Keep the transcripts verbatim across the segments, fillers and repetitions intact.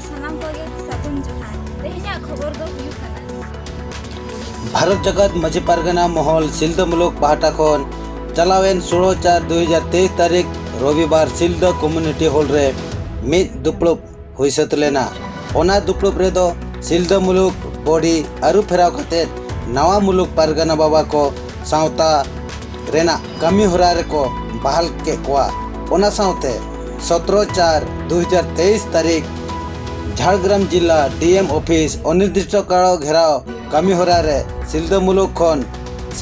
ᱥᱟᱱᱟᱢ ᱠᱚᱜᱮ ᱥᱟᱹᱜᱩᱱ ᱡᱚᱦᱟᱨ᱾ ᱛᱮᱦᱮᱧᱟᱜ ᱠᱷᱚᱵᱚᱨ ᱫᱚ ᱦᱩᱭᱩᱜ ᱠᱟᱱᱟ, ᱵᱷᱟᱨᱚᱛ ᱡᱟᱠᱟᱛ ᱢᱟᱹᱡᱷᱤ ᱯᱟᱨᱜᱟᱱᱟ ᱢᱚᱦᱚᱞ ᱥᱤᱞᱫᱟᱹ ᱢᱩᱞᱩᱠ ᱯᱟᱦᱴᱟ ᱠᱷᱚᱱ ᱪᱟᱞᱟᱣᱮᱱ ᱥᱳᱞᱳ ᱪᱟᱨ ᱫᱩ ᱦᱟᱡᱟᱨ ᱛᱮᱭᱤᱥ ᱛᱟᱹᱨᱤᱠᱷ ᱨᱚᱵᱤᱵᱟᱨ ᱥᱤᱞᱫᱟᱹ ᱠᱚᱢᱭᱩᱱᱤᱴᱤ ᱦᱚᱞ ᱨᱮ ᱢᱤᱫ ᱫᱩᱯᱲᱩᱵ ᱦᱩᱭ ᱥᱟᱹᱛ ᱞᱮᱱᱟ᱾ ᱚᱱᱟ ᱫᱩᱯᱲᱩᱵ ᱨᱮᱫᱚ ᱥᱤᱞᱫᱟᱹ ᱢᱩᱞᱩᱠ ᱵᱚᱰᱤ ᱟᱹᱨᱩ ᱯᱷᱮᱨᱟᱣ ᱠᱟᱛᱮ ᱱᱟᱣᱟ ᱢᱩᱞᱩᱠ ᱯᱟᱨᱜᱟᱱᱟ ᱵᱟᱵᱟ ᱠᱚ ᱥᱟᱶᱛᱟ ᱨᱮᱱᱟᱜ ᱠᱟᱹᱢᱤ ᱦᱚᱨᱟ ᱨᱮᱠᱚ ᱵᱟᱦᱟᱞ ᱠᱮᱫ ᱠᱚᱣᱟ᱾ ᱚᱱᱟ ᱥᱟᱶᱛᱮ ᱥᱚᱛᱨᱚ ᱪᱟᱨ ᱫᱩ ᱦᱟᱡᱟᱨ ᱛᱮᱭᱤᱥ ᱛᱟᱹᱨᱤᱠᱷ ᱡᱷᱟᱲᱜᱨᱟᱢ ᱡᱤᱞᱟ ᱰᱤ ᱮᱢ ᱚᱯᱷᱤᱥ ᱚᱱᱤᱨᱫᱤᱥᱴᱚ ᱠᱟᱞ ᱜᱷᱮᱨᱟᱣ ᱠᱟᱹᱢᱤ ᱦᱚᱨᱟ ᱨᱮ ᱥᱤᱞᱫᱟᱹ ᱢᱩᱞᱩᱠ ᱠᱷᱚᱱ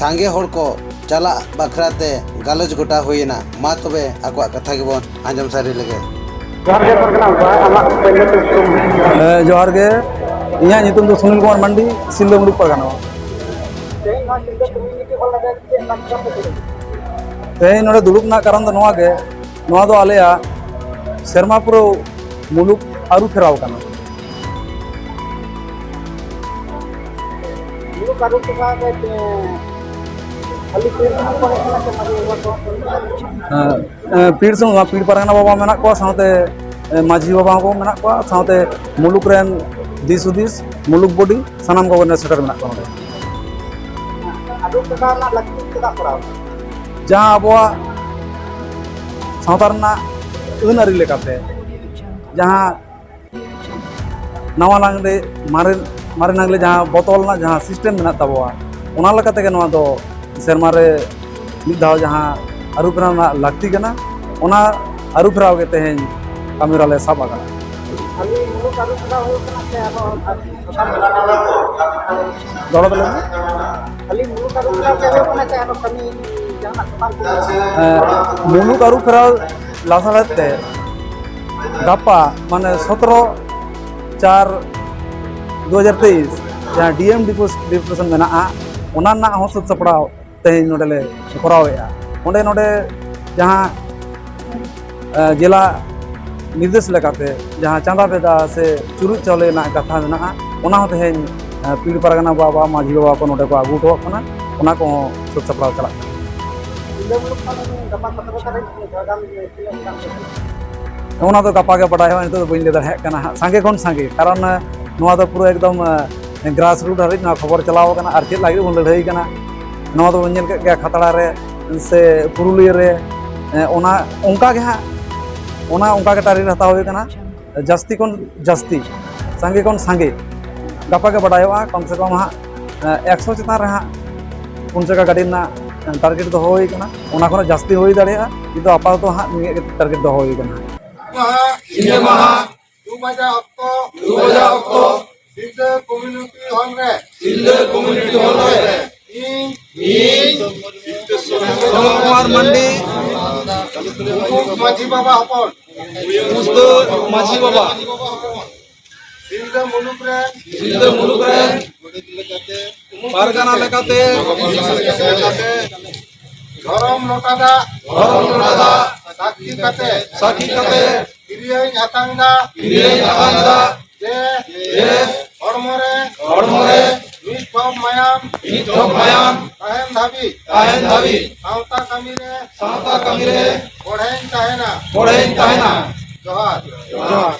ᱥᱟᱸᱜᱮ ᱦᱚᱲ ᱠᱚ ᱪᱟᱞᱟᱜ ᱵᱟᱠᱷᱨᱟ ᱛᱮ ᱜᱟᱞᱚᱪ ᱜᱚᱴᱟ ᱦᱩᱭᱮᱱᱟ᱾ ᱢᱟ ᱛᱚᱵᱮ ᱟᱠᱚᱣᱟᱜ ᱠᱟᱛᱷᱟ ᱜᱮᱵᱚᱱ ᱟᱸᱡᱚᱢ ᱥᱟᱹᱨᱤ ᱞᱮᱜᱮ᱾ ᱡᱚᱦᱟᱨ ᱜᱮ ᱯᱟᱨᱜᱟᱱᱟ ᱵᱟᱵᱟ, ᱟᱢᱟᱜ ᱯᱳᱭᱞᱳ ᱛᱮ ᱩᱯᱨᱩᱢ᱾ ᱦᱮᱸ, ᱡᱚᱦᱟᱨ ᱜᱮ᱾ ᱤᱧᱟᱹᱜ ᱧᱩᱛᱩᱢ ᱫᱚ ᱥᱩᱱᱤᱞ ᱠᱩᱢᱟᱨ ᱢᱟᱱᱰᱤ, ᱥᱤᱞᱫᱟᱹ ᱢᱩᱞᱩᱠ ᱯᱟᱨᱜᱟᱱᱟ᱾ ᱛᱮᱦᱮᱧ ᱱᱚᱣᱟ ᱥᱤᱞᱫᱟᱹ ᱠᱚᱢᱭᱩᱱᱤᱴᱤ ᱦᱚᱞ ᱨᱮ ᱪᱮᱫ ᱞᱟᱹᱜᱤᱫ ᱯᱮ ᱫᱩᱲᱩᱵ? ᱛᱮᱦᱮᱧ ᱱᱚᱰᱮ ᱫᱩᱲᱩᱵ ᱨᱮᱱᱟᱜ ᱠᱟᱨᱚᱱ ᱫᱚ ᱱᱚᱣᱟ ᱜᱮ, ᱱᱚᱣᱟ ᱫᱚ ᱟᱞᱮᱭᱟᱜ ᱥᱮᱨᱢᱟ ᱯᱩᱨᱟᱹᱣ ᱢᱩᱞᱩᱠ ᱟᱹᱨᱩ ᱯᱷᱮᱨᱟᱣ ᱠᱟᱱᱟ᱾ ᱢᱩᱞᱩᱠ ᱟᱹᱨᱩ ᱯᱷᱮᱨᱟᱣ ᱨᱮ, ᱮ, ᱠᱷᱟᱹᱞᱤ ᱯᱤᱲ ᱥᱩᱢᱩᱝ ᱠᱚ ᱦᱮᱡ ᱠᱟᱱᱟ ᱥᱮ ᱢᱟᱹᱡᱷᱤ ᱵᱟᱵᱟ ᱠᱚ? ᱦᱮᱸ, ᱮ, ᱯᱤᱲ ᱥᱩᱢᱩᱝ, ᱯᱤᱲ ᱯᱟᱨᱜᱟᱱᱟ ᱵᱟᱵᱟ ᱢᱮᱱᱟᱜ ᱠᱚᱣᱟ, ᱥᱟᱶᱛᱮ, ᱮ, ᱢᱟᱹᱡᱷᱤ ᱵᱟᱵᱟ ᱦᱚᱸᱠᱚ ᱢᱮᱱᱟᱜ ᱠᱚᱣᱟ, ᱥᱟᱶᱛᱮ ᱢᱩᱞᱩᱠ ᱨᱮᱱ ᱫᱤᱥ ᱦᱩᱫᱤᱥ, ᱢᱩᱞᱩᱠ ᱵᱚᱰᱤ, ᱥᱟᱱᱟᱢ ᱠᱚᱜᱮ ᱱᱚᱰᱮ ᱥᱮᱴᱮᱨ ᱢᱮᱱᱟᱜ ᱠᱚᱣᱟ ᱱᱚᱰᱮ᱾ ᱟᱹᱨᱩ ᱯᱷᱮᱨᱟᱣ ᱨᱮᱱᱟᱜ ᱞᱟᱹᱠᱛᱤ ᱪᱮᱫᱟᱜ ᱯᱟᱲᱟᱣ? ᱡᱟᱦᱟᱸ ᱟᱵᱚᱣᱟᱜ ᱥᱟᱶᱛᱟ ᱨᱮᱱᱟᱜ ᱟᱹᱱ ᱟᱹᱨᱤ ᱞᱮᱠᱟᱛᱮ, ᱡᱟᱦᱟᱸ ᱱᱟᱣᱟ ᱞᱟᱜᱽᱲᱮ, ᱢᱟᱨᱮ, ᱢᱟᱨᱮ ᱞᱟᱜᱽᱲᱮ ᱡᱟᱦᱟᱸ ᱵᱚᱫᱚᱞ ᱨᱮᱱᱟᱜ ᱡᱟᱦᱟᱸ system ᱢᱮᱱᱟᱜ ᱛᱟᱵᱚᱣᱟ, ᱚᱱᱟ ᱞᱮᱠᱟ ᱛᱮᱜᱮ ᱱᱚᱣᱟ ᱫᱚ ᱥᱮᱨᱢᱟ ᱨᱮ ᱢᱤᱫ ᱫᱷᱟᱣ ᱡᱟᱦᱟᱸ ᱟᱹᱨᱩ ᱯᱷᱮᱨᱟᱣ ᱨᱮᱱᱟᱜ ᱞᱟᱹᱠᱛᱤ ᱠᱟᱱᱟ, ᱚᱱᱟ ᱟᱹᱨᱩ ᱯᱷᱮᱨᱟᱣ ᱜᱮ ᱛᱮᱦᱮᱧ ᱠᱟᱹᱢᱤ ᱦᱚᱨᱟ ᱞᱮ ᱥᱟᱵ ᱟᱠᱟᱫᱟ᱾ ᱠᱷᱟᱹᱞᱤ ᱢᱩᱞᱩᱠ ᱟᱹᱨᱩ ᱯᱷᱮᱨᱟᱣ ᱦᱩᱭᱩᱜ ᱠᱟᱱᱟ ᱥᱮ ᱟᱨᱦᱚᱸ ᱫᱚᱦᱲᱟ ᱛᱮ ᱞᱟᱹᱭ ᱢᱮ᱾ ᱠᱷᱟᱹᱞᱤ ᱢᱩᱞᱩᱠ ᱟᱹᱨᱩ ᱯᱷᱮᱨᱟᱣ ᱜᱮ ᱦᱩᱭᱩᱜ ᱠᱟᱱᱟ ᱥᱮ ᱟᱨᱦᱚᱸ ᱠᱟᱹᱢᱤ ᱡᱟᱦᱟᱱᱟᱜ ᱥᱟᱢᱟᱝ ᱠᱚ? ᱦᱮᱸ, ᱢᱩᱞᱩᱠ ᱟᱹᱨᱩ ᱯᱷᱮᱨᱟᱣ ᱞᱟᱥᱟᱲᱦᱮᱫ ᱛᱮ ᱜᱟᱯᱟ, ᱢᱟᱱᱮ ᱥᱚᱛᱨᱚ ᱪᱟᱨ ᱫᱩ ᱦᱟᱡᱟᱨ ᱛᱮᱭᱤᱥ, ᱡᱟᱦᱟᱸ ᱰᱤ ᱮᱢ ᱰᱤᱯᱩ-, ᱰᱤᱯᱩᱴᱮᱥᱚᱱ ᱢᱮᱱᱟᱜᱼᱟ, ᱚᱱᱟ ᱨᱮᱱᱟᱜ ᱦᱚᱸ ᱥᱟᱹᱛ ᱥᱟᱯᱲᱟᱣ ᱛᱮᱦᱮᱧ ᱱᱚᱰᱮ ᱞᱮ ᱠᱚᱨᱟᱣᱮᱫᱼᱟ᱾ ᱚᱸᱰᱮ, ᱱᱚᱰᱮ ᱡᱟᱦᱟᱸ, ᱮ, ᱡᱮᱞᱟ ᱱᱤᱨᱫᱮᱥ ᱞᱮᱠᱟᱛᱮ ᱡᱟᱦᱟᱸ ᱪᱟᱸᱫᱟ ᱵᱷᱮᱫᱟ ᱥᱮ ᱪᱩᱨᱩᱡ ᱪᱟᱣᱞᱮ ᱨᱮᱱᱟᱜ ᱠᱟᱛᱷᱟ ᱢᱮᱱᱟᱜᱼᱟ, ᱚᱱᱟ ᱦᱚᱸ ᱛᱮᱦᱮᱧ, ᱮ, ᱯᱤᱲ ᱯᱟᱨᱜᱟᱱᱟ ᱵᱟᱵᱟ, ᱢᱟᱹᱡᱷᱤ ᱵᱟᱵᱟ ᱠᱚ ᱱᱚᱰᱮ ᱠᱚ ᱟᱹᱜᱩ ᱦᱚᱴᱚ ᱠᱟᱜ ᱠᱟᱱᱟ, ᱚᱱᱟ ᱠᱚᱦᱚᱸ ᱥᱟᱹᱛ ᱥᱟᱯᱲᱟᱣ ᱪᱟᱞᱟᱜ ᱠᱟᱱᱟ᱾ ᱥᱤᱞᱫᱟᱹ ᱢᱩᱞᱩᱠ ᱠᱷᱚᱱ ᱜᱟᱯᱟ ᱥᱚᱛᱨᱚ ᱛᱟᱹᱨᱤᱠᱷ ᱡᱷᱟᱲᱜᱨᱟᱢ ᱨᱮ ᱛᱤᱱᱟᱹᱜ ᱜᱟᱱ ᱠᱚ ᱦᱤᱡᱩᱜᱼᱟ? ᱚᱱᱟ ᱫᱚ ᱜᱟᱯᱟ ᱜᱮ ᱵᱟᱰᱟᱭᱚᱜᱼᱟ, ᱱᱤᱛᱚᱜ ᱫᱚ ᱵᱟᱹᱧ ᱞᱟᱹᱭ ᱫᱟᱲᱮᱭᱟᱜ ᱠᱟᱱᱟ ᱦᱟᱸᱜ᱾ ᱥᱟᱸᱜᱮ ᱠᱷᱚᱱ ᱥᱟᱸᱜᱮ, ᱠᱟᱨᱚᱱ ᱱᱚᱣᱟ ᱫᱚ ᱯᱩᱨᱟᱹ ᱮᱠᱫᱚᱢ ᱜᱨᱟᱥ ᱨᱩᱴ ᱦᱟᱹᱵᱤᱡ ᱱᱚᱣᱟ ᱠᱷᱚᱵᱚᱨ ᱪᱟᱞᱟᱣ ᱟᱠᱟᱱᱟ, ᱟᱨ ᱪᱮᱫ ᱞᱟᱹᱜᱤᱫ ᱵᱚᱱ ᱞᱟᱹᱲᱦᱟᱹᱭ ᱠᱟᱱᱟ᱾ ᱱᱚᱣᱟ ᱫᱚᱵᱚᱱ ᱧᱮᱞ ᱠᱮᱫ ᱜᱮᱭᱟ ᱠᱷᱟᱛᱲᱟ ᱨᱮ ᱥᱮ ᱯᱩᱨᱩᱞᱤᱭᱟᱹ ᱨᱮ, ᱚᱱᱟ ᱚᱱᱠᱟ ᱜᱮ ᱦᱟᱸᱜ, ᱚᱱᱟ ᱚᱱᱠᱟ ᱜᱮ ᱴᱟᱨᱜᱮᱴ ᱦᱟᱛᱟᱣ ᱦᱩᱭ ᱠᱟᱱᱟ᱾ ᱡᱟᱹᱥᱛᱤ ᱠᱷᱚᱱ ᱡᱟᱹᱥᱛᱤ, ᱥᱟᱸᱜᱮ ᱠᱷᱚᱱ ᱥᱟᱸᱜᱮ ᱜᱟᱯᱟ ᱜᱮ ᱵᱟᱰᱟᱭᱚᱜᱼᱟ᱾ ᱠᱚᱢ ᱥᱮ ᱠᱚᱢ ᱦᱟᱸᱜ ᱮᱠᱥᱚ ᱪᱮᱛᱟᱱ ᱨᱮ ᱦᱟᱸᱜ ᱯᱩᱱ ᱪᱟᱠᱟ ᱜᱟᱹᱰᱤ ᱨᱮᱱᱟᱜ ᱴᱟᱨᱜᱮᱴ ᱫᱚᱦᱚ ᱦᱩᱭ ᱠᱟᱱᱟ᱾ ᱚᱱᱟ ᱠᱷᱚᱱᱟᱜ ᱡᱟᱹᱥᱛᱤ ᱦᱩᱭ ᱫᱟᱲᱮᱭᱟᱜᱼᱟ, ᱠᱤᱱᱛᱩ ᱟᱯᱟᱛᱚᱛᱚ ᱦᱟᱸᱜ ᱱᱤᱭᱟᱹ ᱜᱮ ᱴᱟᱨᱜᱮᱴ ᱫᱚᱦᱚ ᱦᱩᱭ ᱠᱟᱱᱟ᱾ ᱢᱟᱦᱟ ᱥᱤᱸᱜᱮ ᱢᱟᱦᱟ ᱫᱩ ᱵᱟᱡᱟ ᱚᱠᱛᱚ ᱫᱩ ᱵᱟᱡᱟ ᱚᱠᱛᱚ ᱥᱤᱞᱫᱟᱹ ᱠᱚᱢᱤᱭᱩᱱᱤᱴᱤ ᱦᱚᱞ ᱨᱮ ᱥᱤᱞᱫᱟᱹ ᱠᱚᱢᱤᱭᱩᱱᱤᱴᱤ ᱦᱚᱞ ᱨᱮ ᱤᱧ ᱤᱧ ᱥᱚᱱᱚᱛ ᱠᱩᱢᱟᱨ ᱢᱟᱱᱰᱤ, ᱩᱯ ᱢᱟᱹᱡᱷᱤ ᱵᱟᱵᱟ ᱦᱚᱯᱚᱱ, ᱩᱥᱫᱟᱹ ᱢᱟᱹᱡᱷᱤ ᱵᱟᱵᱟ, ᱥᱤᱞᱫᱟᱹ ᱢᱩᱞᱩᱠ ᱨᱮᱱ ᱥᱤᱞᱫᱟᱹ ᱢᱩᱞᱩᱠ ᱨᱮᱱ ᱯᱟᱨᱜᱟᱱᱟ ᱞᱮᱠᱟᱛᱮ ᱫᱷᱚᱨᱚᱢ ᱞᱚᱴᱟ ᱫᱟᱜ ᱫᱷᱚᱨᱚᱢ ᱞᱚᱴᱟ ᱫᱟᱜ ᱥᱟᱹᱠᱷᱤ ᱠᱟᱛᱮ ᱥᱟᱹᱠᱷᱤ ᱠᱟᱛᱮ ᱠᱤᱨᱤᱭᱟᱹᱧ ᱟᱛᱟᱝ ᱫᱟ ᱠᱤᱨᱤᱭᱟᱹᱧ ᱟᱛᱟᱝ ᱫᱟ ᱡᱮ ᱡᱮ ᱦᱚᱲᱢᱚ ᱨᱮ ᱦᱚᱲᱢᱚ ᱨᱮ ᱢᱤᱫ ᱰᱚᱵ ᱢᱟᱭᱟᱢ ᱢᱤᱫ ᱰᱚᱵ ᱢᱟᱭᱟᱢ ᱛᱟᱦᱮᱱ ᱫᱷᱟᱹᱵᱤᱡ ᱛᱟᱦᱮᱱ ᱫᱷᱟᱹᱵᱤᱡ ᱥᱟᱶᱛᱟ ᱠᱟᱹᱢᱤ ᱨᱮ ᱥᱟᱶᱛᱟ ᱠᱟᱹᱢᱤ ᱨᱮ ᱠᱚᱲᱦᱮᱧ ᱛᱟᱦᱮᱱᱟ᱾ ᱠᱚᱲᱦᱮᱧ ᱛᱟᱦᱮᱱᱟ᱾ ᱡᱚᱦᱟᱨ᱾ ᱡᱚᱦᱟᱨ᱾